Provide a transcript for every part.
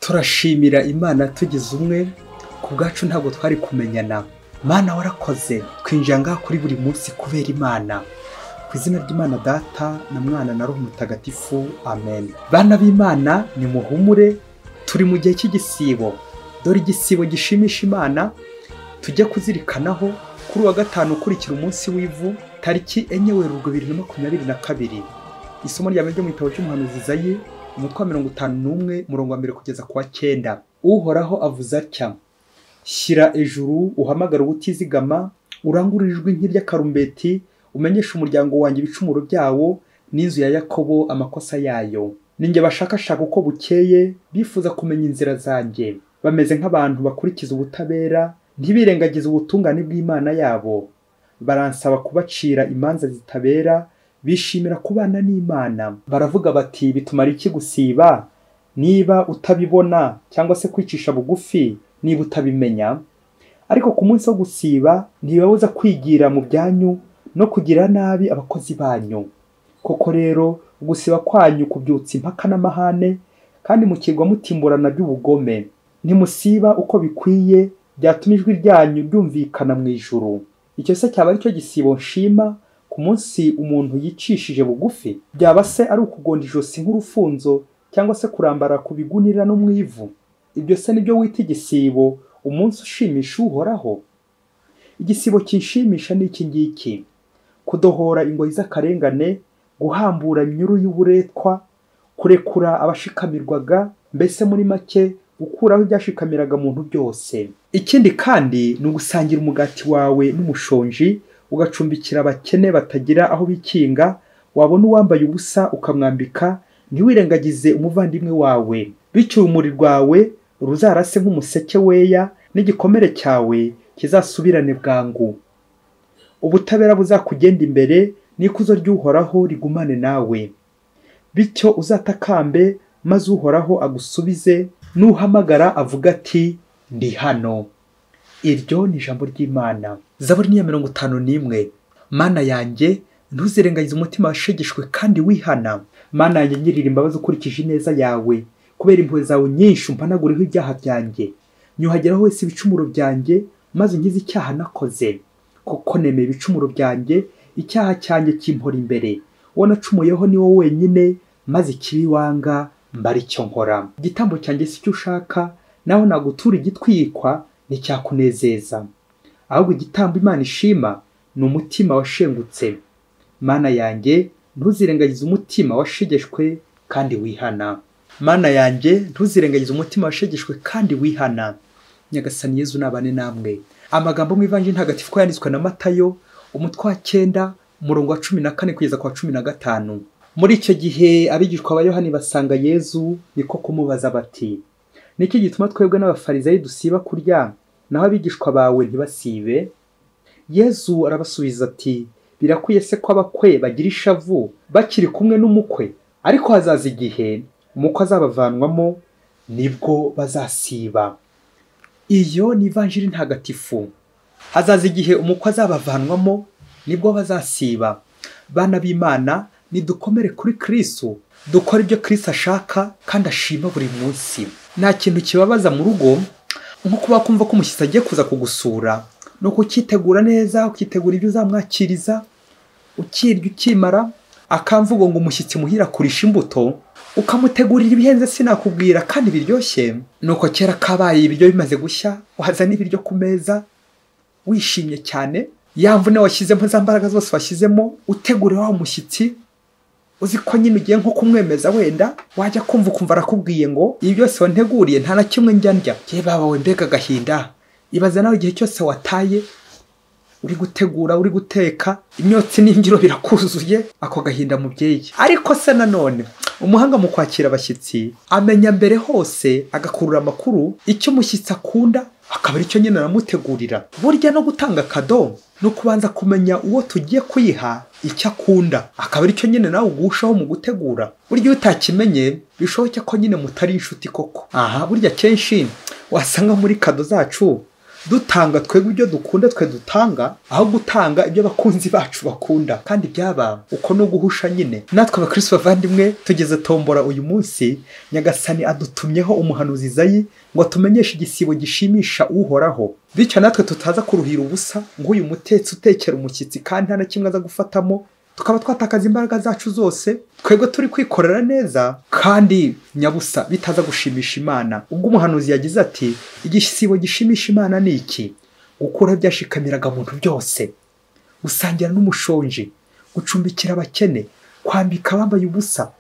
Turashimira Imana tugize umwe, ku bwacu ntabwo twari kumenyana. Mana warakoze, twinjira ngaha kuri buri munsi kubera Imana. Ku izina ry'Imana Data na Mwana na Roho Mutagatifu, amen. Bana b'Imana nimuhumure, turi mu gihe cy'igisibo. Dore igisibo gishimisha Imana tujya kuzirikanaho kuri wa gatanu ukurikira umunsi w'ivu, tariki 4 Werurwe 2022. Isomo rya mbere mu gitabo cy'umuhanuzi Izayi, umutwe wa 51, umurongo wa 1 kugeza ku wa 9. Uhoraho avuze atya: shyira ejuru uhamagara ubutizigama, urangurure ijwi nk'iry'akarumbeti, umenyeshe umuryango wanjye ibicumuro byawo n'inzu ya Yakobo amakosa yayo. Ninjye bashakashaka uko bukeye, bifuza kumenya inzira zanjye. Bameze nk'abantu bakurikiza ubutabera, ntibirengagize ubutungane bw'Imana yabo. Baransaba kubacira imanza zitabera, bishimira kubana n'Imana. Baravuga bati bitumara iki gusiba niba utabibona, cyangwa se kwicisha bugufi niba utabimenya? Ariko ku munsi wo gusiba ntibabuza kwigira mu byanyu no kugira nabi abakozi banyu. Koko rero gusiba kwanyu kubyutsa impaka n'amahane, kandi mukirwa mutimburana by'ubugome. Ntimusiba uko bikwiye, byatuma ijwi ryanyu ryumvikana mu ijuru. Icyo se cyaba ari cyo gisibo nshima ku munsi umuntu yicishije bugufi? Byaba se ari ukugonda ijosi nk'urufunzo, cyangwa se kurambara ku bigunira no mu ivu? Ibyo se nibyo wita igisibo, umunsi ushimisha Uhoraho? Igisibo kinshimisha ni iki ngiki: kudohora ingoyi z'akarengane, guhambura imyuru y'uburetwa, kurekura abashikamirwaga, mbese muri make gukuraho ibyashikamiraga muntu byose. Ikindi kandi ni ugusangira umugati wawe n'umushonji, ugacumbikira abakene batagira aho bikinga, wabona uwambaye ubusa ukamwambika, ntiwirengagize umuvandimwe wawe. Bityo urumuri rwawe ruzarase nk'umuseke weya, n'igikomere cyawe kizasubirane bwangu. Ubutabera buzakugenda imbere, n'ikuzo ry'Uhoraho rigumane nawe. Bityo uzatakambe maze Uhoraho agusubize, nuhamagara avuga ati ndi hano. Iryo ni ijambo ry'Imana. Zaburi ni ya 51. Mana yanjye ntuzirengagize umutima washegeshwe kandi wihana. Mana yanjye ngirira imbabazi ukurikije ineza yawe, kubera impuhwe zawe nyinshi umpanagureho ibyaha byanjye. Nyuhageraho wese ibicumuro byanjye, maze unkize icyaha nakoze. Kuko nemeye ibicumuro byanjye, icyaha cyanjye kimpora imbere. Uwo nacumuyeho ni wowe wenyine, maze ikibi wanga mba aricyo nkora. Igitambo cyanjye si cyo ushaka, naho nagutura igitwikwa nticyakunezeza. Ahubwo igitambo Imana ishima ni umutima washengutse. Mana yanjye ntuzirengagize umutima washegeshwe kandi wihana. Mana yanjye ntuzirengagize umutima washegeshwe kandi wihana. Nyagasani Yezu nabane namwe. Amagambo mu Ivanjiri ntagatifu ko yanditswe na Matayo, umutwe wa 9, umurongo wa 14 kugeza ku wa 15. Muri icyo gihe abigishwa ba Yohani basanga Yezu, niko kumubaza bati: niki gituma twebwe n'abafarisayi dusiba kurya, naho abigishwa bawe ntibasibe? Yezu arabasubiza ati: birakwiye se ko abakwe bagira ishavu bakiri kumwe n'umukwe? Ariko hazaza igihe umukwe azabavanwamo, nibwo bazasiba. Iyo ni Ivanjiri ntagatifu. Hazaza igihe umukwe azabavanwamo, nibwo bazasiba. Bana b'Imana, nidukomere kuri Kristo, dukora ibyo Kristo ashaka kandi ashima buri munsi. Nta kintu kibabaza mu rugo nko kuba kumva ko umushyitsi agiye kuza kugusura, no kukitegura neza, ukitegura ibyo uzamwakiriza, ukirya ukimara, akamvugo ngo umushyitsi muhira kurisha imbuto, ukamutegurira ibihenze sinakubwira kandi biryoshye. Nuko kera kabaye ibiryo bimaze gushya, wazana ibiryo ku meza wishimye cyane, ya mvune washyizemo, za mbaraga zose washyizemo, utegura wa mushyitsi, uzi ko nyine ugiye nko kumwemeza, wenda wajya kumva ukumva arakubwiye ngo ibi byose wanteguriye nta na kimwe njya ndya. Ye baba we, mbega agahinda! Ibaze nawe igihe cyose wataye uri gutegura, uri guteka, imyotsi n'imbyiro birakuzuye, ako gahinda mubyeyi. Ariko se nanone umuhanga mu kwakira abashyitsi amenya mbere hose, agakurura amakuru icyo umushyitsi akunda, akaba aricyo nyine aramutegurira. Burya no gutanga kado no kubanza kumenya uwo tugiye kuyiha icyo akunda, akaba aricyo nyine nawe ugushaho mu gutegura. Burya iyo utakimenye bishoboke ko nyine mutari inshuti koko. Aha burya kenshi wasanga muri kado zacu Dutanga twebwe ibyo dukunda, twe dutanga aho gutanga ibyo abakunzi bacu bakunda. Kandi byaba uko no guhusha nyine. Natwe abakristo bavandimwe tugeze tombora uyu munsi, Nyagasani adutumyeho umuhanuzi Izayi ngo atumenyeshe igisibo gishimisha Uhoraho. Bityo natwe tutaza kuruhira ubusa nk'uyu mutetsi utekera umushyitsi kandi nta na kimwe aza gufatamo, tukaba twatakaza imbaraga zacu zose twebwe turi kwikorera neza kandi nyabusa bitaza gushimisha Imana. Ubwo umuhanuzi yagize ati igisibo gishimisha Imana ni iki? Gukura byashikamiraga muntu byose, gusangira n'umushonji, gucumbikira abakene, kwambika abambaye ubusa,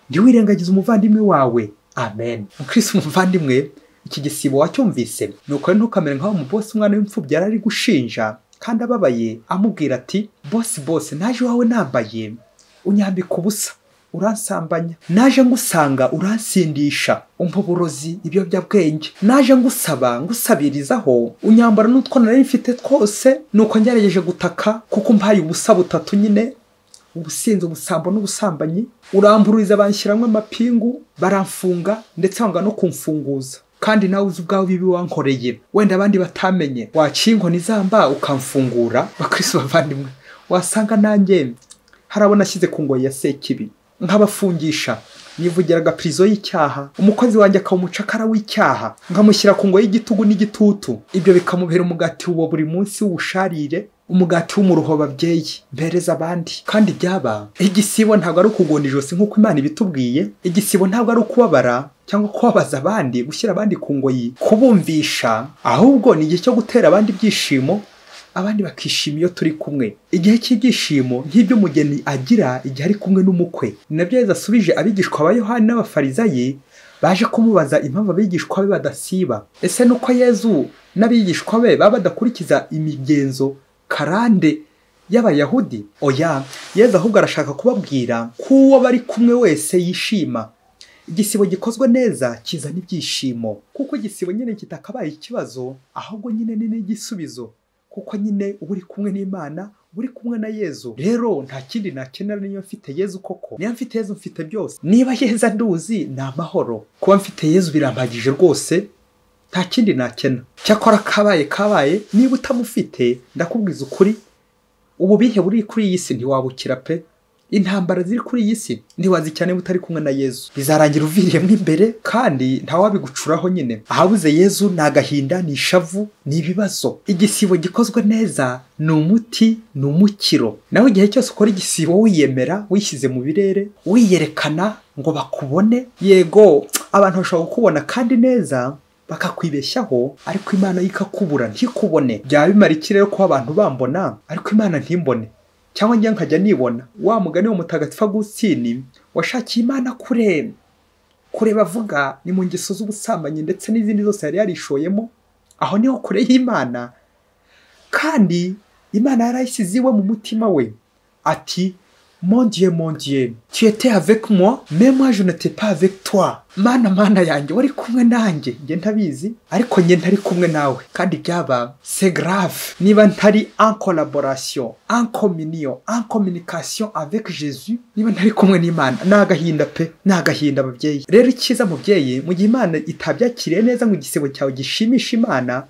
ntiwirengagize umuvandimwe wawe. Amen. Mukristo umuvandimwe, iki gisibo wacyumvise? Nuko ntukamere nk'aho umubosi umwana w'imfubyi yari ari gushinja kandi ababaye, amubwira ati bosi bosi, naje iwawe nambaye unyambika ubusa, uransambanya, naje ngusanga uransindisha, umpa uburozi, ibiyobyabwenge, naje ngusaba ngusabirizaho unyambara n'utwo nari mfite twose, nuko ngerageje gutaka kuko umpaye ubusa butatu nyine, ubusinzi, ubusambo n'ubusambanyi, uramburiza banshyiramo amapingu, baramfunga ndetse banga no kumfunguza. Kandi nawe uzi ubwawe bibi wankoreye, wenda abandi batamenye, waciye inkoni izamba ukamfungura. Bakristo bavandimwe, wasanga nanjye harabona ashyize ku ngoyi ya Sekibi nkabafungisha, nivugiraga prison y'icyaha, umukozi wanjye akaba umucakara w'icyaha, nkamushyira ku ngoyi y'igitugu n'igitutu, ibyo bikamubera umugati wa buri munsi w'ubusharire, umugati w'umuruho babyeyi mpereza abandi. Kandi byaba igisibo ntabwo ari ukugunda ijosi nk'uko Imana ibitubwiye, igisibo ntabwo ari ukubabara cyangwa kubabaza abandi, gushyira abandi ku ngoyi, kubumvisha, ahubwo ni igihe cyo gutera abandi ibyishimo, abandi bakishima iyo turi kumwe. Igihe cy'ibyishimo nk'ibyo umugeni agira igihe ari kumwe n'umukwe. Ni nabyo Yezu asubije abigishwa ba Yohani n'abafarizayi baje kumubaza impamvu abigishwa be badasiba. Ese nuko Yezu n'abigishwa be baba badakurikiza imigenzo karande y'Abayahudi? Oya, Yezu ahubwo arashaka kubabwira ko uwo bari kumwe wese yishima. Igisibo gikozwe neza kizana ibyishimo, kuko igisibo nyine kitakabaye ikibazo, ahubwo nyine ni n'igisubizo, kuko nyine uba uri kumwe n'Imana, uba uri kumwe na Yezu. Rero nta kindi nakenera niyo mfite Yezu koko. Niyo mfite Yezu mfite byose. Niba Yezu anduzi ni amahoro. Kuba mfite Yezu birampagije rwose, nta kindi nakena. Cyakora kabaye kabaye, niba utamufite ndakubwiza ukuri, ububihe buri kuri iyi si ntiwabukira pe. Intambara ziri kuri iyi si ntiwazikira niba utari kumwe na Yezu. Bizarangira uviriyemo imbere kandi ntawabigucuraho nyine. Ahabuze Yezu ni agahinda, ni ishavu, ni ibibazo. Igisibo gikozwe neza ni umuti, ni umukiro. Nawe igihe cyose ukora igisibo wiyemera, wishyize mu birere, wiyerekana ngo bakubone, yego abantu bashobora kukubona kandi neza bakakwibeshyaho, ariko Imana ikakubura ntikubone. Byaba bimara iki rero kuba abantu bambona ariko Imana ntimbone, cyangwa njye nkajya nibona? Wa mugani wa Mutagatifu Agusitini washakiye Imana kure kure, bavuga ni mu ngeso z'ubusambanyi ndetse n'izindi zose yari yarishoyemo, aho niho kure y'Imana. Kandi Imana yarayisize iwe mu mutima we, ati Mon Dieu, mon Dieu, tu étais avec moi, mais moi je n'étais pas avec toi. Mana, mana yanjye, wari kumwe nanjye, njye ntabizi, ariko njye ntari kumwe nawe. Kandi byaba c'est grave niba ntari en collaboration, en communion, en communication avec Jésus, niba ntari kumwe n'Imana, ni agahinda pe, ni agahinda ababyeyi. Rero icyiza mubyeyi, mu gihe Imana itabyakiriye neza ngo igisibo cyawe gishimishe Imana,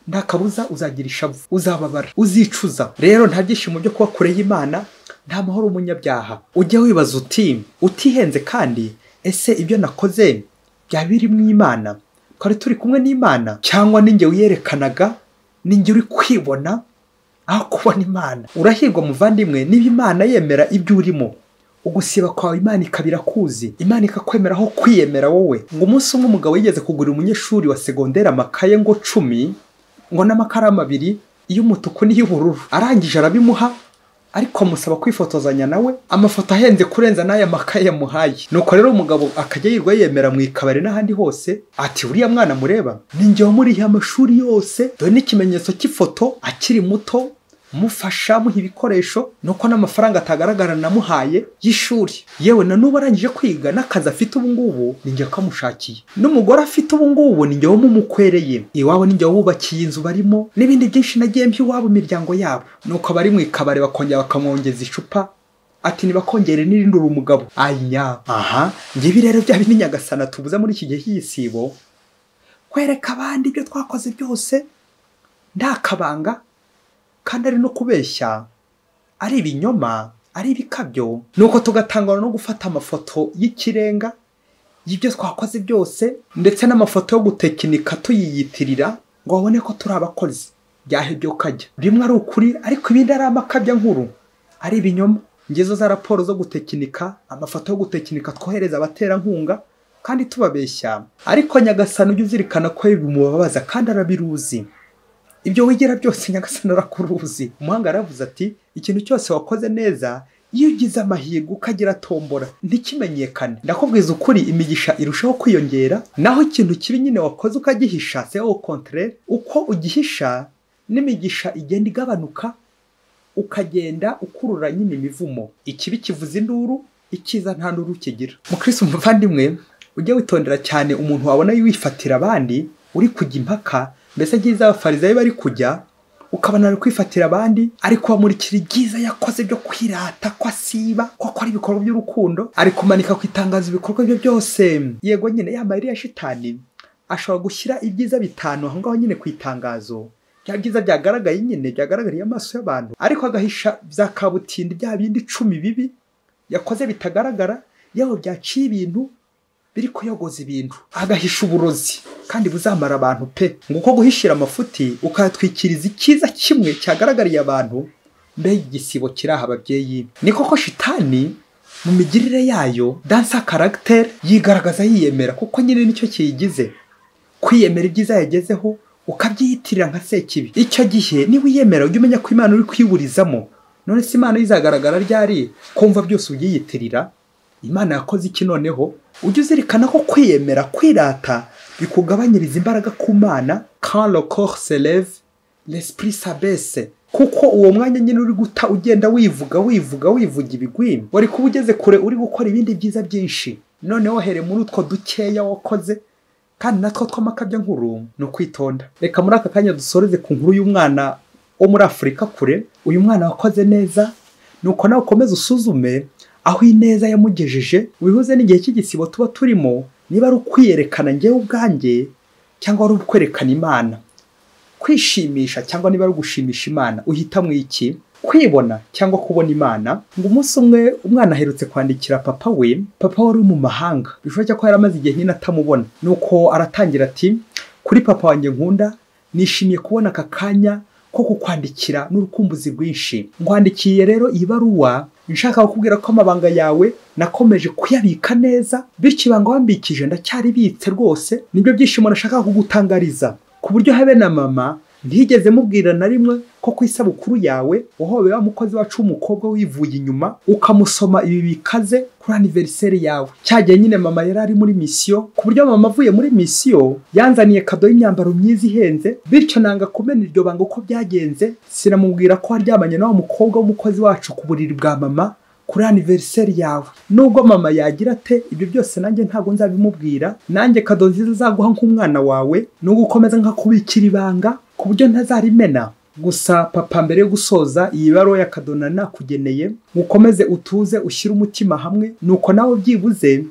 nta kabuza uzagira ishavu, uzababara, uzicuza. Rero nta byishimo byo kuba kure y'Imana, nta mahoro umunyabyaha. Ujya wibaza uti utihenze kandi, ese ibyo nakoze byaba biri mu Imana? Twari turi kumwe n'Imana, cyangwa ninjye wiyerekanaga, ninjye uri kwibona aho kubona Imana? Urahirwa muvandimwe niba Imana yemera ibyo urimo, ugusiba kwawe Imana ikabira kuzi, Imana ikakwemera aho kwiyemera wowe. Ngo umunsi umwe umugabo yigeze kugurira umunyeshuri wa segonderi amakaye ngo 10, ngo n'amakaramu 2, iy'umutuku n'iy'ubururu. Arangije arabimuha, ariko amusaba kwifotozanya nawe amafoto ahenze kurenza n'aya makaye yamuhaye. Nuko rero umugabo akajya yirwa yemera mu ikabari n'ahandi hose, ati uriya mwana mureba ni njye wamurihiye amashuri yose, dore n'ikimenyetso cy'ifoto akiri muto, mufasha muha ibikoresho, nuko n'amafaranga atagaragara namuhaye y'ishuri. Yewe na n'ubu arangije kwiga n'akazi afite ubu ngubu ni njye kamushakiye, n'umugore afite ubu ngubu ni njye wamumukwereye, iwabo ni njye wubakiye inzu barimo, n'ibindi byinshi nagiye mpa iwabo imiryango yabo. Nuko abari mu ikabari bakongera bakamwongeza icupa, ati nibakongere n'irindi uri umugabo. Aya aha ngibi rero bya bindi Nyagasana tubuza muri iki gihe cy'igisibo, kwereka abandi ibyo twakoze byose Nta kabanga kandi ari no kubeshya, ari ibinyoma, ari ibikabyo. Nuko tugatangwa no gufata amafoto y'ikirenga y'ibyo twakoze byose, ndetse n'amafoto yo gutekinika tuyiyitirira ngo babone ko turi abakozi. Byahebye ukajya rimwe ari ukuri, ariko ibindi ari amakabya nkuru, ari ibinyoma. Ngezo za raporo zo gutekinika, amafoto yo gutekinika twohereza abaterankunga kandi tubabeshya. Ariko Nyagasani ujye uzirikana ko bimubabaza kandi arabiruzi. Ibyo wigira byose Nyagasani arakuruzi. Umuhanga yaravuze ati ikintu cyose wakoze neza, iyo ugize amahirwe ukagira tombora ntikimenyekane, ndakubwiza ukuri imigisha irushaho kwiyongera. Naho ikintu kibi nyine wakoze ukagihisha, c'est au contraire, uko ugihisha n'imigisha igenda igabanuka, ukagenda ukurura nyine imivumo. Ikibi kivuza induru, ikiza nta nduru kigira. Mukristo muvandimwe, ujye witondera cyane umuntu wabona yifatira abandi uri kujya impaka, mbese ngiza abafarizayo bari kujya, ukabona ari kwifatira abandi, ariko bamurikira ibyiza yakoze byo kwirata ko asiba, ko akora ibikorwa by'urukundo, ari kumanika ku itangazo ibikorwa bye byose. Yego nyine ya mayeri ya shitani ashobora gushyira ibyiza 5 aho ngaho nyine ku itangazo, bya byiza byagaragaye nyine, byagaragariye amaso y'abantu, ariko agahisha bya kabutindi bya bindi 10 bibi yakoze bitagaragara, yewe byaciye ibintu biri kuyogoza ibintu, agahisha uburozi kandi buzamara abantu pe. Nguko guhishira amafuti ukayatwikiriza icyiza kimwe cyagaragariye abantu, mbega igisibo kiraha ababyeyi. Ni koko shitani mu migirire yayo, dansa caractère, yigaragaza yiyemera, kuko nyine nicyo kiyigize. Kwiyemera ibyiza yagezeho ukabyiyitirira nka sekibi. Icyo gihe niba wiyemera ujye umenya ko Imana uri kwiburizamo. None se Imana izagaragara ryari kumva byose ubyiyitirira? Imana yakoze iki noneho? Ujye uzirikana ko kwiyemera, kwirata bikugabanyiriza imbaraga ku Mana. Quand le corps s'élève, l'esprit s'abaisse. Kuko uwo mwanya nyine uri guta ugenda wivuga wivuga wivuga ibigwi, wari kuba ugeze kure uri gukora ibindi byiza byinshi. Noneho here muri utwo dukeya wakoze kandi natwo twamakabya nkuru, no kwitonda. Reka muri aka kanya dusoreze ku nkuru y'umwana wo muri Afurika kure. Uyu mwana wakoze neza, nuko nawe ukomeze usuzume aho ineza yamugejeje, wihuze n'igihe cy'igisibo tuba turimo, niba ari ukwiyerekana njyewe ubwanjye cyangwa ari ukwerekana Imana, kwishimisha cyangwa niba ari ugushimisha Imana, uhitamo iki? Kwibona cyangwa kubona Imana. Ngo umunsi umwe umwana aherutse kwandikira papa we, papa wari mu mahanga, bishoboka ko yaramaze igihe nyine atamubona. Nuko aratangira ati kuri papa wanjye nkunda, nishimiye kubona aka kanya ko kukwandikira n'urukumbuzi rwinshi. Nkwandikiye rero iyi baruwa nshaka kukubwira ko amabanga yawe nakomeje kuyabika neza, bityo ibanga wambikije ndacyaribitse rwose. Nibyo byishimo nashaka kugutangariza, ku buryo habe na mama ntigeze mubwira na rimwe ko ku isabukuru yawe wahobe wa mukozi wacu w'umukobwa wivuye inyuma ukamusoma ibi bikaze kuri anniversaire yawe. Cyagiye nyine mama yari ari muri mission, ku buryo mama avuye muri mission yanzaniye kado y'imyambaro myiza ihenze, bityo nanga kumena iryo banga uko byagenze. Sinamubwira ko aryamanye na wa mukobwa w'umukozi wacu ku buriri bwa mama kuri anniversaire yawe. Nubwo mama yagira ate, ibyo byose nanjye ntago nzabimubwira. Nanjye kado nziza zaguha nk'umwana wawe no gukomeza nkakubikira ibanga ku buryo ntazarimena. Gusa papa, mbere yo gusoza iyi baruwa ya kadona nakugeneye, mukomeze utuze ushyire umutima hamwe, nuko nawe byibuze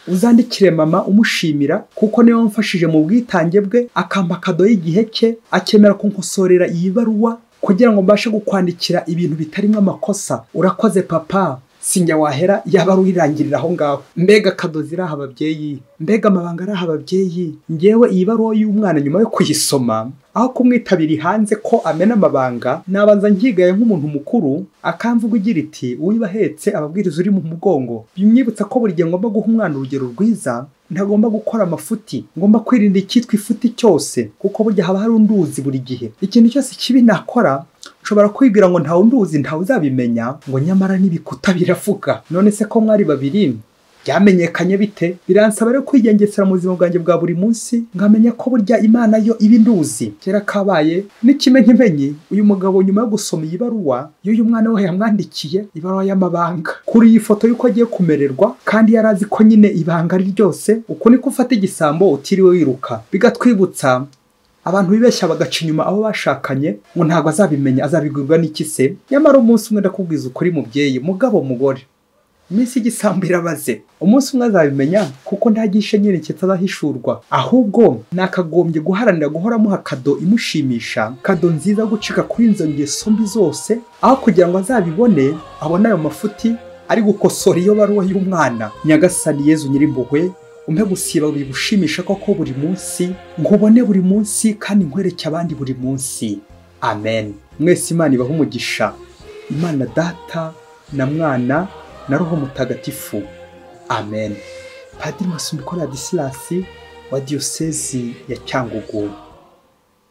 uzandikire mama umushimira, kuko niwe wamfashije mu bwitange bwe, akampa kado y'igihe cye, akemera kunkosorera iyi baruwa kugira ngo mbashe gukwandikira ibintu bitarimo amakosa. Urakoze papa. Sinjya wahera yaba ruirangirira aho ngaho. Mbega kado ziraha ababyeyi, mbega amabanga araha ababyeyi. Ngewe iyi baruwa y'umwana nyuma yo kuyisoma, aho kumwitabira hanze ko amena amabanga, nabanza nkigaye nk'umuntu mukuru, akamvuga igira iti uwibahetse ababwiriza uri mu mugongo. Bimwibutsa ko buri gihe ngomba guha umwana urugero rwiza, ntagomba gukora amafuti, ngomba kwirinda icyitwa ifuti cyose, kuko burya haba hari unduzi buri gihe. Ikintu cyose kibi nakora nshobora kwibwira ngo ntawe unduzi, ntawe uzabimenya, ngo nyamara n'ibikuta biravuga. None se ko mwari babiri byamenyekanye bite? Biransaba rero kwigengesera mu buzima bwanjye bwa buri munsi, nkamenya ko burya Imana yo iba induzi. Kera kabaye n'ikimenyimenyi, uyu mugabo nyuma yo gusoma iyi baruwa y'uyu mwana we yamwandikiye ibaruwa y'amabanga, kuri iyi foto y'uko agiye kumererwa, kandi yarazi ko nyine ibanga ari ryose. Uko niko ufata igisambo utiriwe wiruka. Bigatwibutsa abantu bibeshya bagaca inyuma abo bashakanye, ngo ntabwo azabimenya, azabigurwa n'iki se? Nyamara umunsi umwe ndakubwiza ukuri mubyeyi, mugabo, mugore, Iminsi y'igisambo irabaze, umunsi umwe azabimenya kuko ntagishe nyine kitazahishurwa. Ahubwo nakagombye guharanira guhora amuha kado imushimisha, kado nziza gucika kuri izo ngeso mbi zose, aho kugira ngo azabibone abone ayo mafuti ari gukosora iyo baruwa y'umwana. Nyagasani Yezu nyirimpuhwe, umpe gusiba bigushimisha koko buri munsi, nkubone buri munsi kandi nkwereke abandi buri munsi. Amen. Mwese Imana ibahe umugisha. Imana Data na Mwana na Roho Mutagatifu. Amen. Padiri Masumbuko Ladislas wa Diyosezi ya Cyangugu.